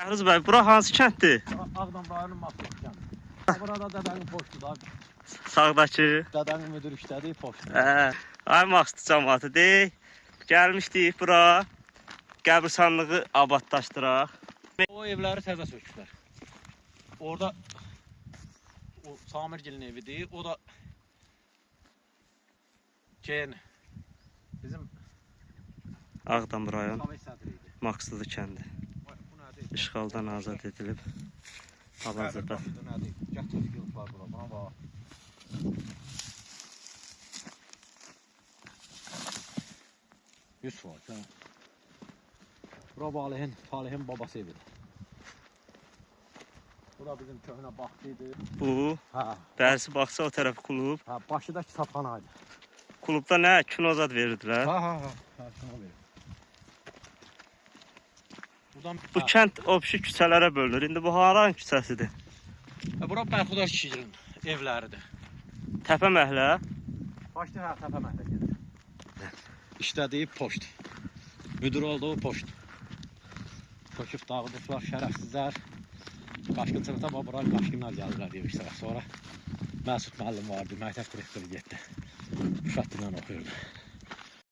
Bəhruz bəy, bura hansı kənddir? Ağdam rayonunun Maslıq kəndi. Burada dədənin poçtu da. Sağdakı. Dədənin müdür işlədiyi poçtu. Hə, ay Maksud cəmaatı deyil. Gəlmişdik bura. Qəbirstanlığı abadlaşdıraq. O evləri təzə söküblər. Orada o Samirgilin evidir. O da Gen bizim Ağdam rayon Sovet sədri idi. Maksudlu kəndi. Vay, bu nədir? İşğaldan azad edilib. Hal-hazırda Qəbir daşıdır, nədir? Gətir yığıblar bura. Buna bax. Yüz var. Hə. Bura Valihin, Talihin babası evidir. Bu da bizim köhnə bağça idi. bu Hə, dərsi baxsa o tərəf klub. hə, Bakıda kitabxana idi. Klubda nə kino zad verirdilər. Hə, hə, hə. Hə, kino verir. Buradan Bu kənd obşi küçələrə bölünür. İndi bu haranın küçəsidir? Hə, bura Bərxudar kişinin evləridir. Təpə məhəllə. Başda hə, Təpə məhəllə gedir. İşlədiyi poçt. Müdür olduğu poçt. Söküb dağıdıblar şərəfsizlər. Qaşqınçılıqda bax bura qaşqınlar gəldilər yığışdılar. Sonra Məsud müəllim vardı, məktəb direktoru getdi. Uşaq dillə oxuyurdu.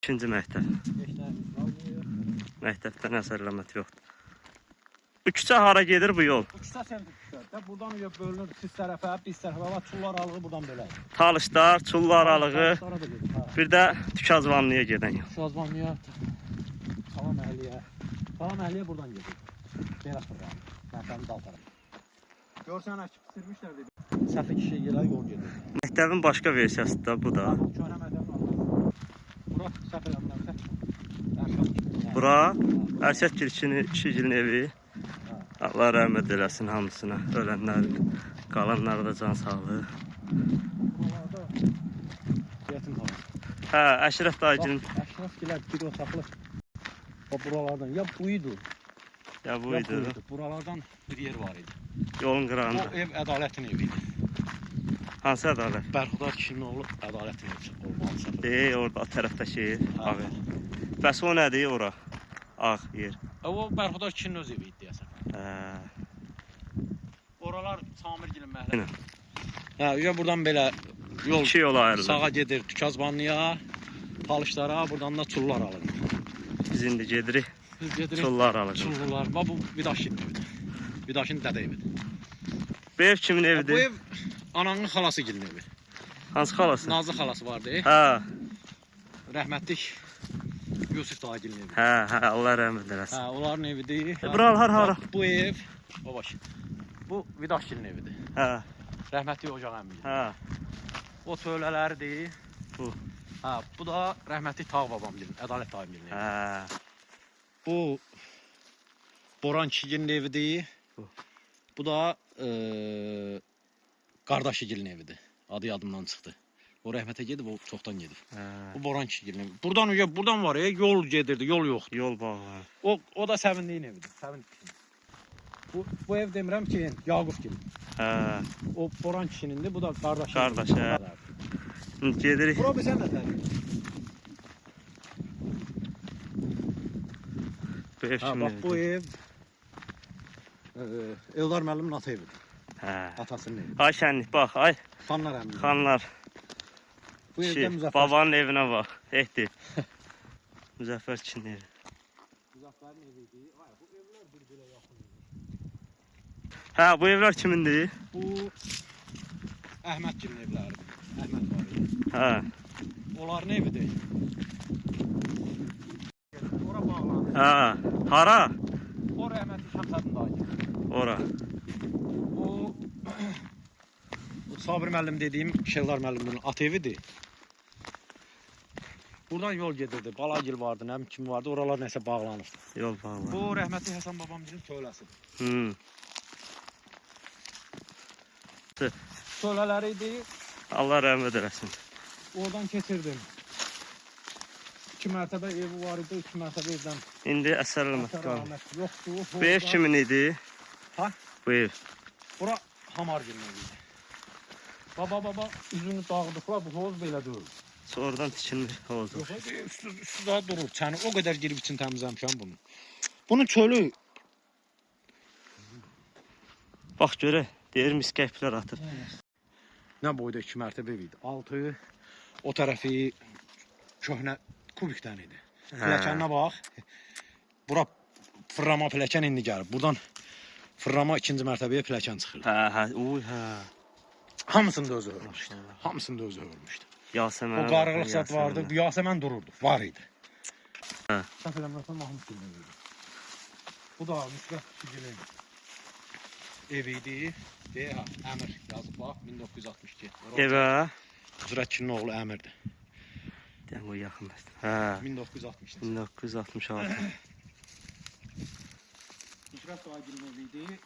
İkinci məktəb. Heç nə qalmıyor. Məktəbdə nəzər əlamət yoxdur. Bu küçə hara gedir bu yol? Bu küçə sentr küçədir. Buradan uya bölünür siz tərəfə, biz tərəfə. Bax Çullar alığı buradan belə. Talışlar, Çullar alığı, Talışlara da gedir. Hə. bir də Tükazvanlıya gedən yol. Şazvanlıya, Salam Əhliyə. Salam Əhliyə buradan gedir. Belə fırlanır. Məktəbin dal tərəfi. Görsən əkib bitirmişlər dedi. Səfi kişi gələr yol gedir. Məktəbin başqa versiyası da bu da. Ha, bu köhnə məktəbin arxası. Bura səhv eləmirəmsə. Ərşad. Bura Ərşəd Kirkinin Kişigilin evi. Allah rəhmət eləsin hamısına, ölənlərin, qalanlara da can sağlığı. Buralarda yetimxana. Hə, Əşrəf dayıcının Bax, Əşrəf gələr bir otaqlı. Bax buralardan ya bu idi, ya bu ya idi. bu idi. Buralardan bir yer var idi. Yolun O qırağında. ev Ədalətin evi idi. Hansı ədalət? Bərxudar kişinin oğlu Ədalətin evi olmalı səhv. Deyil, orada o tərəfdəki Hə. ağ ev. Bəs o nədir ora? Ağ yer. O Bərxudar kişinin öz evi idi deyəsən. Hə. Oralar Samirgilin Aynen. məhəlləsi. Hə, ya buradan belə yol İki yol ayrılır. sağa gedir Tükazbanlıya, Talışlara, buradan da Çullar alınır. Biz indi gedirik. Biz gedirik Çullar alacaq. Çullular. Bax bu Vidaşın evidir. Vidaşın dədə evidir. Bu ev kimin Bu evidir? ev ananın xalası gilin evi. Hansı xalası? Nazlı xalası vardı. Hə, Rəhmətlik Yusuf dayıgilin evi. hə, hə, Allah rəhmət eləsin. Hə, onların evidir. E, buralar hara? Bax, bu ev, babaş. Bu Vidaşgilin evidir. Hə, Rəhmətlik Ocaq əmigilin. hə. O tövlələridir. Bu. Hə, bu da rəhmətlik Tağ babamgilin, Ədalət dayımgilin evi. Hə. Bu Boran kişigilin evidir. Bu. Bu da qardaşıgilin evidir. Adı yadımdan çıxdı. O rəhmətə gedib, o çoxdan gedib. Hə. Bu Boran kişigilin evi. Buradan uya, buradan var ya, yol gedirdi, yol yoxdur. Yol bağlı. O da Səvinliyin evidir. Səvin kişinin. Bu ev demirəm ki, Yaqub gilin. Hə. O Boran kişinindir, bu da qardaşı. Qardaşı, hə. İndi gedirik. Bura bizə nətər? Bu ev Hə, kimin bax bu evidir? ev Eldar müəllimin ata evidir. Hə. Atasının evi. Ay şənlik, bax, ay Xanlar əminin. xanlar. Bu evdə Kişi, Müzəffər. babanın evinə bax. Ehdi. Müzəffər kişinin evi. Müzəffərin evi idi. Ay, bu evlər bir-birinə yaxın idi. Hə, bu evlər kimindir? Bu Əhmədgilin evləridir. Əhməd var idi. Hə. Onların evidir. Ora bağlanır. Hə. Hara? O rəhmətli Şəmsəddin dayı. Ora. O bu Sabir müəllim dediyim Şevlar müəllimin at evidir. Buradan yol gedirdi. Balagil vardı, nə bilim kim vardı. Oralar nəsə bağlanır. Yol bağlı. Bu rəhmətli Həsən babamgilin tövləsidir. Hmm. Tövlələri idi. Allah rəhmət eləsin. Oradan keçirdim. 2 mərtəbə evi var idi. 2 mərtəbə evdən İndi əsər əlamət əsər qalır. əlamət yoxdur. Bu ev kimin idi? Ha? Bu ev. Bura Hamargilin evi idi. Baba baba üzünü dağıdıqlar. Bu hovuz belə deyil. Sonradan tikilmiş hovuz. Yox, üstü daha durur. Çəni o qədər girib için təmizləmişəm bunu. Bunun çölü Bax görə, deyir miskəklər atıb. Nə boyda 2 mərtəbə ev idi. Altı, o tərəfi köhnə kubikdən idi. Hə. Pilləkəninə bax. Bura fırlama pilləkən indi gəlib. Buradan fırlama ikinci mərtəbəyə pilləkən çıxırdı. Hə, hə, uy, hə. Hamısını da özü hörmüşdü. Hamısını da özü hörmüşdü. Yasəmənə O qarğılıq zad vardı. Bu Yasəmən dururdu. Var idi. Hə. Səhv eləmirəmsə Mahmud Gilin evi idi. Bu da Nüsrət Gilin evi idi. Deyə hə, Əmir yazıb bax 1962. Evə. Nüsrət Gilin oğlu Əmirdir. Deyəm o yaxınlaşdı. Hə. 1960. 1966. Nüsrət Dayıgilin evi idi.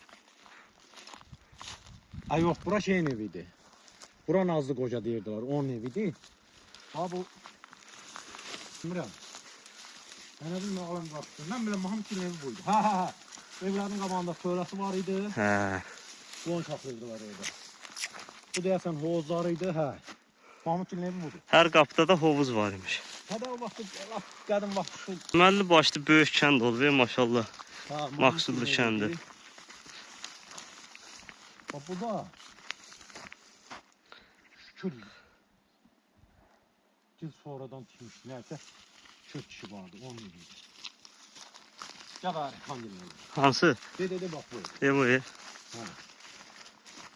Ay yox, bura şeyin evi idi. Bura Nazlı Qoca deyirdilər, onun evi idi. Ha bu bilmirəm. Mən nə bilim, ağlım qaçdı. Mən biləm Mahmud Gilin evi buydu. Hə, hə, hə. Evlərin qabağında tövləsi var idi. Hə. Qoyun saxlayırdılar orada. Bu deyəsən hovuzları idi, hə. Mahmud Gilin evi budur. Hər qapıda da hovuz var imiş. Hə də o vaxtı, lap qədim vaxtı su. Əməlli başlı böyük kənd olub, maşallah. Hə, Mahmud Maqsudlu Gilin evi kəndi. idi. Bax bu da şükür. Gil sonradan tikmişdi. Nəysə kür kişi vardı, onun evi idi. Gəl Xangilin evi. Hansı? De, de, de, bax bu ev. Ev o ev.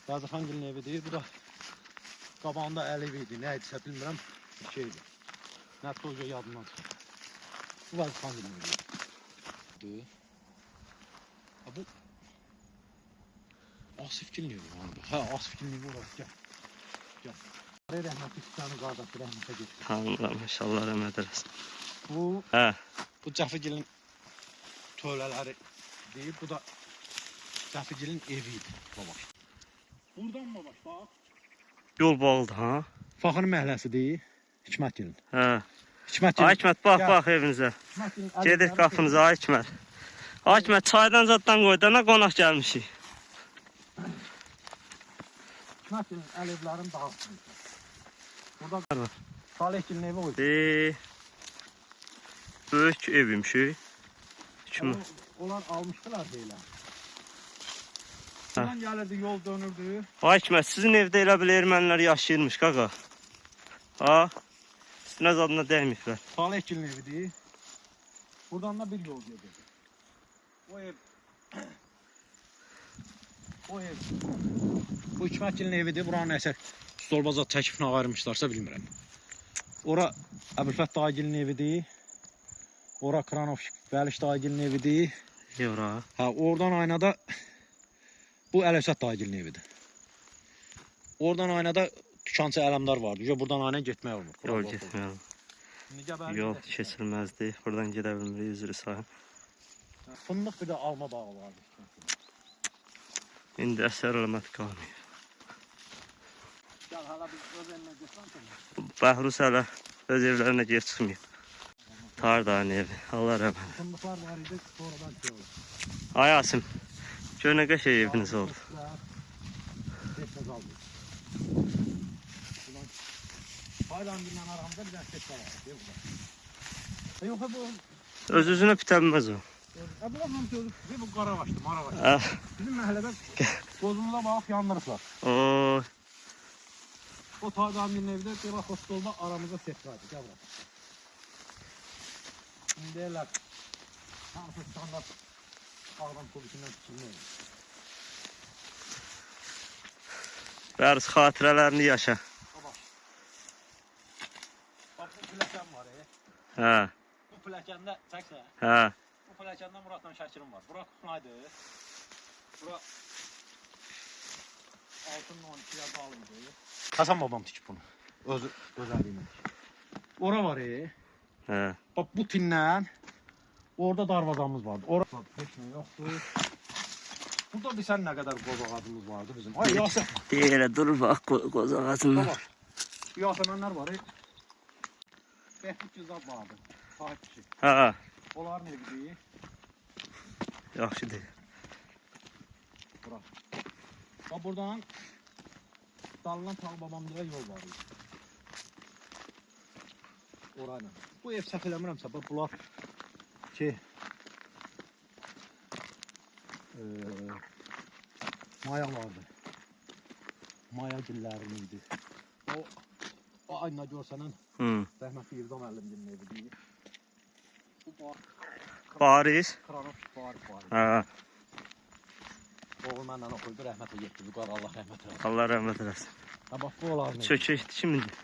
Qazi Xangilin evidir. Bu da qabağında əl evi idi. Nə idisə bilmirəm. Bir şeydi. Nə toyca yadımdan çıxır. Bu Qazi Xangilin evi. Ha, bu Asifgilin evi var. Hə, Asifgilin evi orası. Gəl. Gəl. Rəhmətli Hüsənin qardaşı rəhmətə getdi. Tanrım, inşallah rəhmət eləsin. Bu, Hə. bu Cəfigilin tövlələri deyir. Bu da Cəfigilin evi idi babaş. Buradan babaş bax. Yol bağlıdır, ha? Faxır məhəlləsidir. Hikmətgilin. Hə. Hikmətgilin. Ay Hikmət, bax, Gəl. bax evinizə. Hikmətgilin Gedək qapınıza, ay Hikmət. Ay Hikmət, çaydan zaddan qoy, dana qonaq gəlmişik. Hikmətgilin əl evlərin dağıtmışlar. Burada Salihgilin evi oydu. Böyük ev imiş. Kim? Onlar almışdılar belə. Buradan gəlirdi, yol dönürdü. Ay Hikmət, sizin evdə elə bil ermənilər yaşayırmış qaqa. Ha? Üstünə zadına dəyməyiblər. Salihgilin evidir. Buradan da bir yol gedirdi. O ev O ev. Bu Hikmətgilin evidir. Buranın nəsə stolbaza çəkib nə ayırmışlarsa bilmirəm. Ora Əbülfət Dayıgilin evidir. Ora Kranovşik Bəliş Dayıgilin evidir. Evra. Hə, oradan aynada bu Ələvsət Dayıgilin evidir. Oradan aynada dükançı Ələmdar vardı. Yox, buradan ayna getmək olmur. Yol getmək. Yol keçilməzdi. Buradan gedə bilmirik, üzr istəyirəm. Fındıq bir də alma bağı vardı. İndi əsər əlamət qalmayıb. Gəl hələ biz öz evinə getsən sonra. Bəhruz hələ öz evlərinə geri çıxmayıb. Tar dayının evi. Allah rəhmət. Fındıqlar var idi, sonradan şey oldu. Ay Asim, gör nə qəşəng eviniz oldu. Heç nə qalmır. Ulan Tayland'la aramızda bir dənə seçki var. Değil mi? Yox, bu Öz-özünə bitə bilməz o. Bu hamısı özü, bu Qaravaşdı, Maravaşdı. Ah, Bizim məhəllədə qozumuza bax yandırıblar. o, O Tayland'ın evdə bir bax o stolda aramızda seçki var. Gəl bura. İndi deyirlər, hamısı standart Ağdam kubikindən tikilməyir. Bəriz xatirələrini yaşa. Bax. Bax bu pilləkən var, e. Hə, Bu pilləkəndə çəksə. hə. Bu pilləkəndə Muradla Şəkirim var. Bura kuknaydı. Bura 6-12-yə bağlı idi. Hasan babam tikib bunu. Öz, öz əli ilə tikib. Ora var, e. Hə. Bax bu tindən orada darvazamız vardı. Ora heç nə yoxdur. Burada bilsən nə qədər qoz ağacımız vardı bizim. Ay Yasəmən. Deyir elə durur bax qoz ağacından. Bax. Yasəmənlər var. E. Bəhbük Güzab vardı. Sahib kişi. Hə, Onların evidir. yaxşı deyir. Bura. Bax buradan Dalından Tağ babamdıra yol var idi. Orayla. Bu ev səhv eləmirəmsə, bax bunlar ki Maya vardı. Maya gillərinin idi. O ayna görsənən rəhmətli İrdam müəllimgilin evi deyir. Bu Paris. Kranov Paris Paris. Hə, Oğlu mənlə oxuydu, rəhmətə getdi. Vüqar Allah rəhmət eləsin. Allah rəhmət eləsin. Ha bax bu onların evi. Çöküşdü kimindir?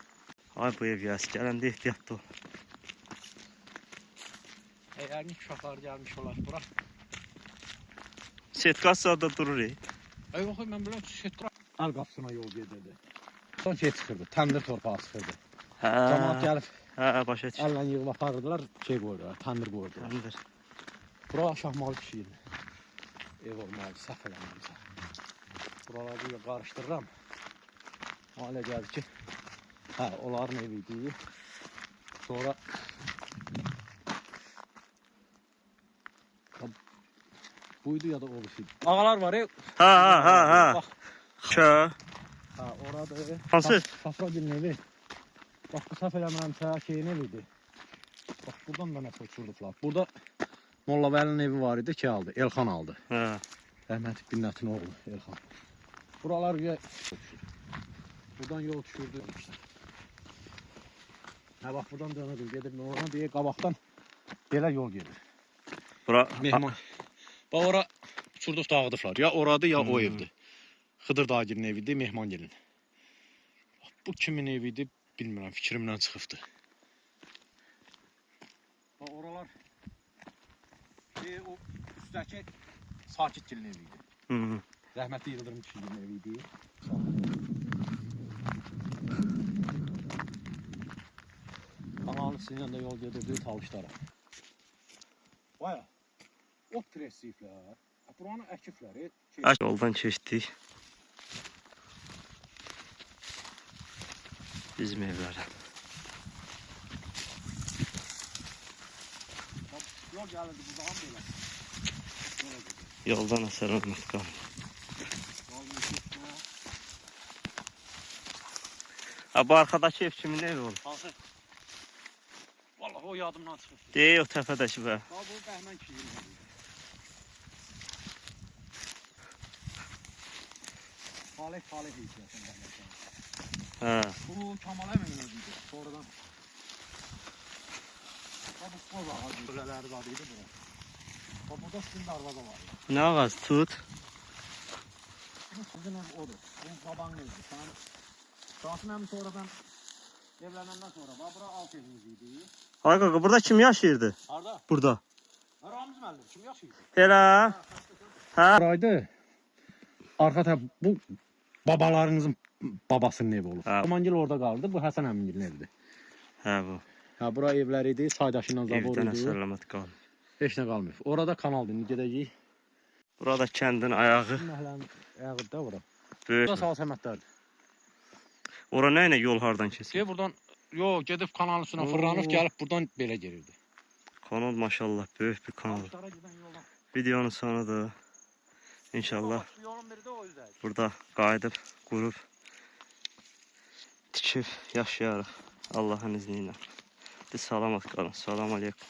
Ay bu ev yas, gələndə ehtiyatlı ol. Yəqin ki, uşaqlar gəlmiş olar bura. Setkassa da durur. Ay yox, mən bilirəm setka əl qapısına yol gedirdi. Son şey çıxırdı, təndir torpağı çıxırdı. Hə. Camaat gəlib Hə, başa düşdüm. əllə yığıb aparırdılar, şey qoyurdular, təndir qoyurdular. Təndir. Bura Şahmalı kişi idi. Ev olmalı, səhv eləməmişəm. Buraları da qarışdırıram. Ailə gəldi ki, hə, onların evi idi. Sonra buydu ya da o birisi. Ağalar var, Hə, hə, hə, hə. Bax, Kö. hə, oradır. Hansı? Safragilin evi. Bax, bu səhv eləmirəmsə, şeyin evi idi. Bax, buradan da nəsə uçurduqlar. Burada Molla Vəlinin evi var idi ki, aldı, Elxan aldı. Hə. Rəhmətli Binnətin oğlu Elxan. Buralar güya düşür. Buradan yol düşürdü. Hə bax buradan dönürdüm, gedirdim oradan deyə qabaqdan belə yol gedir. Bura Mehman. Bax ora uçurduq dağıdıblar. Ya oradır ya o evdir. Xıdır dayıgilin evidir, Mehmangilin. Bax, bu kimin evi idi bilmirəm, fikrimdən çıxıbdı. Bax oralar o üstdəki Sakitgilin evi idi. Hı. Rəhmətli Yıldırım kişinin evi idi. Kanalın içindən də yol gedirdi Talışlara. Baya, ot tresliyiblər. Buranı əkiblər. Ay, yoldan keçdik. Bizim evlərə. Yol gəlirdi bu zaman belə. Yola gedirdi. Yoldan əsər olmaz qalmır. Ha, bu arxadakı ev kimin evi olur? Hansı? Vallahi o yadımdan çıxıb. Deyək o təpədəki bə. Ha bu Bəhmən kişinin evi idi. Talih idi deyəsən Bəhmən kişinin. Hə. Bu Kamal əmimin evi idi. Sonradan. Ha bu qoz ağacı gülələri var idi bura. Ha burada sizin darvaza var idi. Nə ağac? Tut. Bu sizin ev odur. Bu babanın evi. Sən Qasım əmi sonradan evlənəndən sonra bax bura alt evimiz idi. Ay qaqa, burada kim yaşayırdı? Harda? Burada. Ha, Ramiz müəllim kim yaşayırdı? Elə? Hə? Buraydı. Arxa tərəf bu babalarınızın babasının evi olub. Hə. Amangil orada qaldı. Bu Həsən əmingilin evidir. Hə bu. Hə bura evləri idi, çaydaşı ilə zabor Evdən idi. əsər qalmır. Heç nə qalmayıb. Orada kanaldır. İndi gedəcəyik. Burada kəndin ayağı Məhəllənin ayağıdır da bura. böyük. Bura Sağ Səmədlərdir. Ora nə ilə yol hardan keçir? Deyə buradan yo gedib kanalın üstünə fırlanıb Oo. gəlib buradan belə girirdi. Kanal maşallah böyük bir kanal. Ağaçlara gedən yoldan. Videonun sonudur. İnşallah Bu yolun biri də o üzə. burada qayıdıb, qurub, tikib yaşayarıq Allahın izni ilə. Salamat qalın. Salam aleykum.